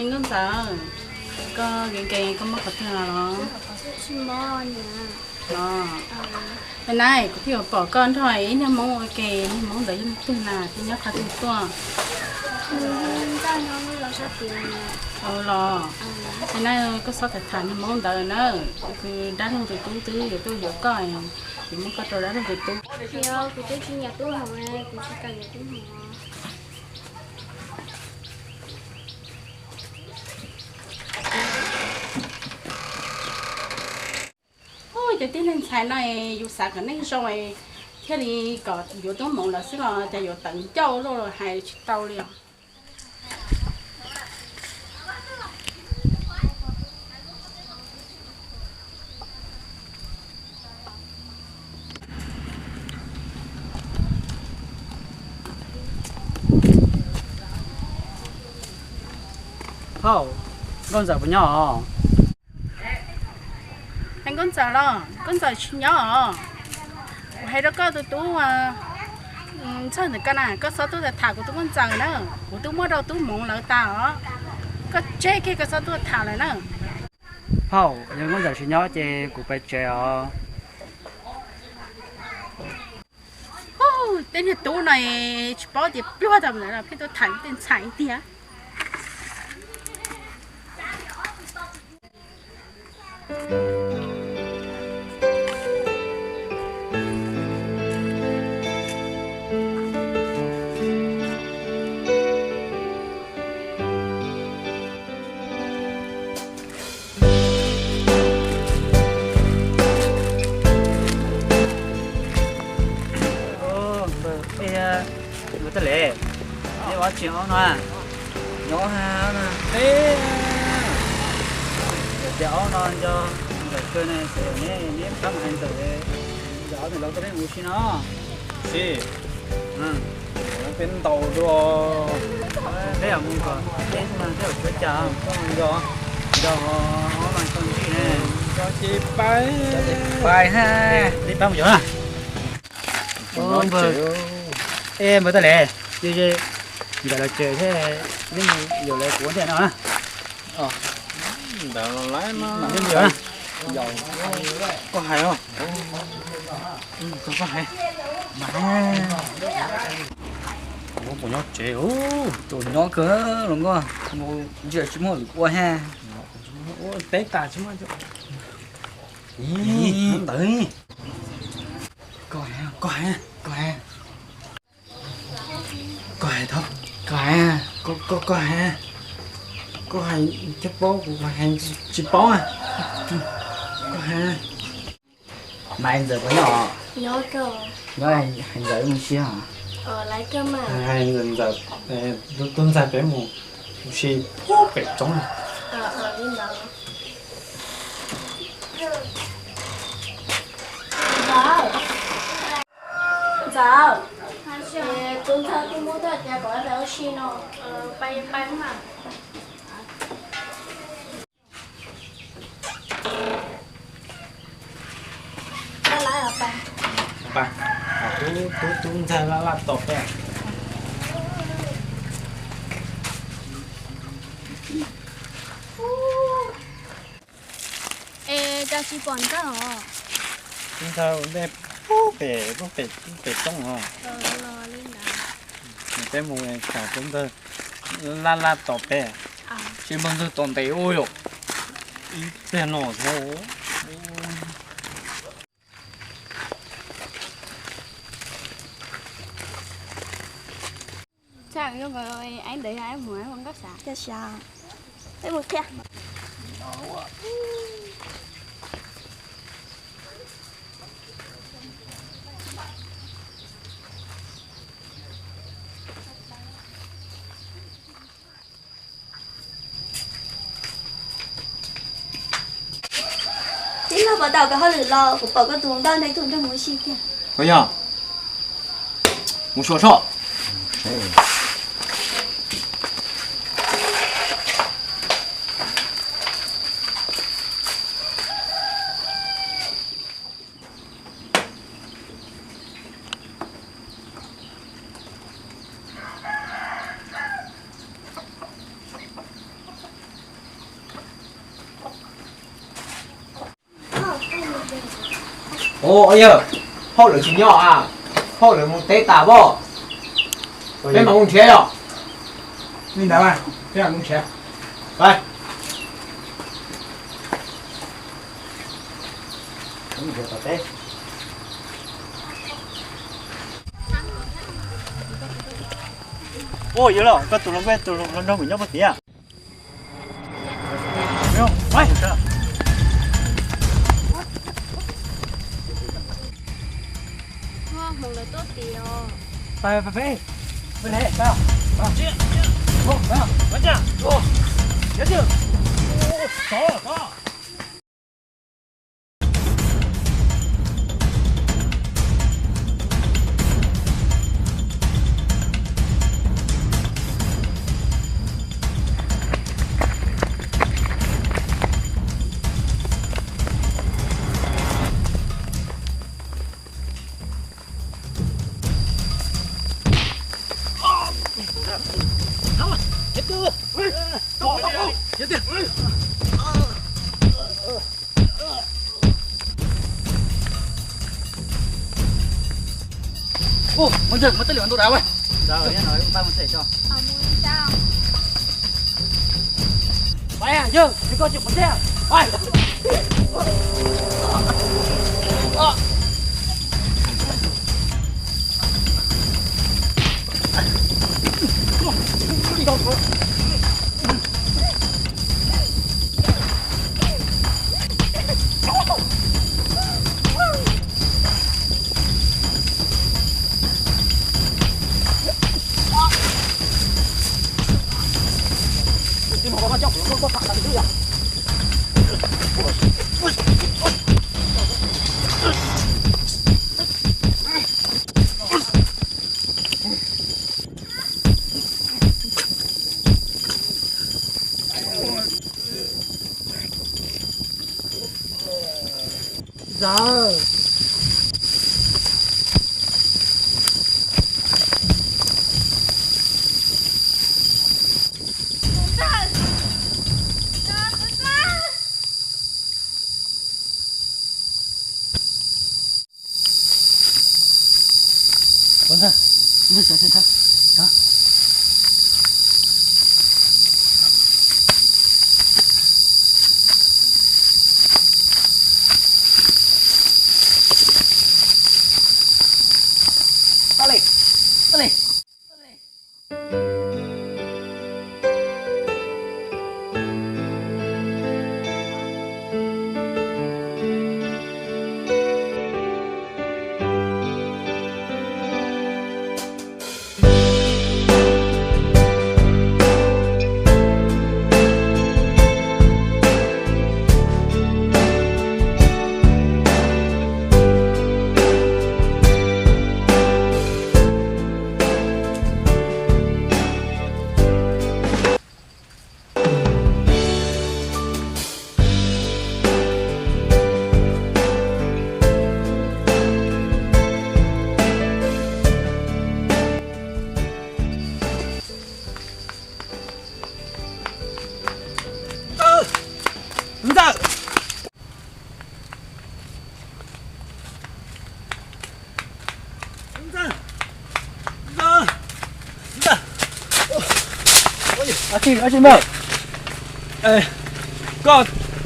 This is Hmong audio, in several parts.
Nkauj Ntxawm, koj nkees nkees koj mob qhov twg los? Los, na, kuv thiaj yuav pom koj nrog ib niag hmoob ua ke, niag hmoob ntawd yog leej twg na, thiab nyob qhov twg tuaj? Los, na, koj txhob tham tham niag hmoob ntawd na, kuv dab laug tus tub twb yuav tuaj yuav koj, yuav muab koj rau dab laug tus tub. Kuv twb tsis nyiam tub hmoov, kuv tsis kam yuav tub hmoov. Ua cas tib neeg ntxhais no yus xav kom neej zoo thiaj li kom yuav tub hmoov lawm xwb los cas yuav tawv ncauj luaj los hais tsis tau li os. Hauj, Nkauj Ntxawm puas nyob os? Hais Nkauj Ntxawm los Nkauj Ntxawm tsis nyob os. Kuv hais rau koj tus tub Ntxawg ntawm koj na, koj txhob tuaj tham kuv tus Nkauj Ntxawm na, kuv twb muab rau tub hmoov lawv tas os. Koj tseg kiag koj txhob tuaj tham lawm na. Hauj, yog Nkauj Ntxawm tsis nyob ces kuv pais tsev os. Tej niag tub no tsis paub tias pluag tau ntawd los pheej tuaj tham tej ntxhais tiag. Ua, npawg, npawg Tag Lev, neb ua tsi ob no? Nyob ha, teb, yog tias ob no nco Ntxawm kawg ne, xav yog neb, neb pab mus hais Ntxawm, yog ob tug laus tuaj peb mus ua si no. Tsis, peb ntaus dua, peb mus kom peb, peb mus cuab cas, koj nco, nco ob no txog ntsij ne. Nco ces pais, pais ha, peb pab mus yom na. Npawg, es npawg Tag Lev, Ntxawm lawv tsev thiab, neb mus yos lawv kuv ua ntej no na. Ntawd los lawm no. Koj hais os. Koj hais. Kuv puas nyob tsev, tus nyob kawg los nkauj, ntsia tsis muaj lwm ua ha. Ua teb tas tsis muaj. Ntawd. Koj hais, koj hais, koj hais. Koj hais, koj hais, koj hais, koj hais thiaj paub, kuv hais tsis paub. Koj hais. Mas Ntxawm puas nyob? Nyob, hais Ntxawm mus si os. Hais Ntxawm, tus ntxhais peb mus si pem roob. Ntxawm, tus ntxhais kuv muab tuaj tias kom peb ua si no. Tub, tub ntxhais laj laj tom peb. Es cas tsis pom ntxawg os? Ntxawg ua ntej pem, pem, pem roob os. Peb mus tham tus ntxawg laj laj tom peb, tsis npawg ntxawg tom ntev ua yom. Ib pliag no thiab. Tij laug, puas tau koj hauj lwm los? Kuv pom koj tus hluas nkauj nrog ib tug nraug mus ua si tiag. Koj yog mus suav soj. Ua yawg, phauj lawv tsis nyob a, phauj lawv mus teb tas pob. Peb mam mus nrhiav yom. Li ntawd, peb mam mus nrhiav. Ua yawg los, koj tus hluas nkauj tus hluas nraug kuv nyob puag tid. Mus ntxawg, muaj tej lwm ntau dav. Yawg, koj tsis mus thiab. Koj tus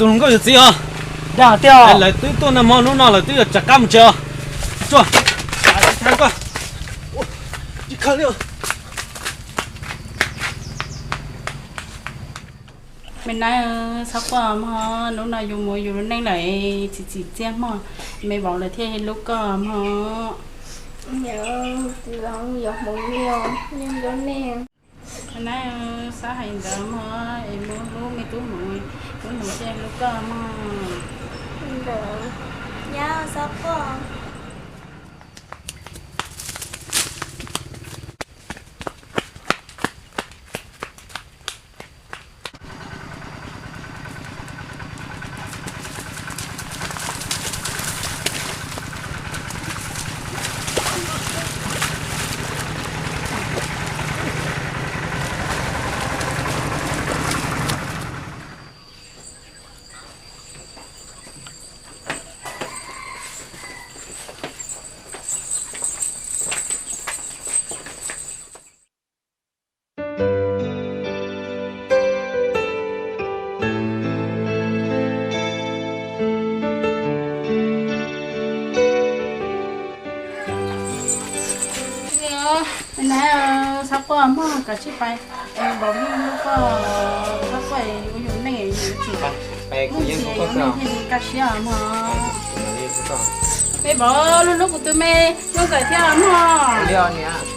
hluas nkauj yawm txiv os. Lawv twb tuaj noj mov hnub no lawv twb yuav rov qab mus tsev os. Tsuag, koj. Me nab, txhob quaj mog, hnub no yus mus yus lub neej lawm, txiv txiv txiaj mog, me vauv lawv thiaj hlub koj mog. Txiv vauv yuav hmoov li os, nej lub neej. Me nab, txhob hais ntawd mog, es mus hlub me tub hmoov, tub hmoov thiaj hlub koj mog. Ntawd, nyab txhob quaj. Nab, xav quaj mog, kav tsij pais. Npaum li koj xav quaj ua yus neej yus tsis mus ntxias yus neej thiaj li kaj siab mog. Me Npaum, hlub hlub kuv tus me nkauj ntxawm thiab mog.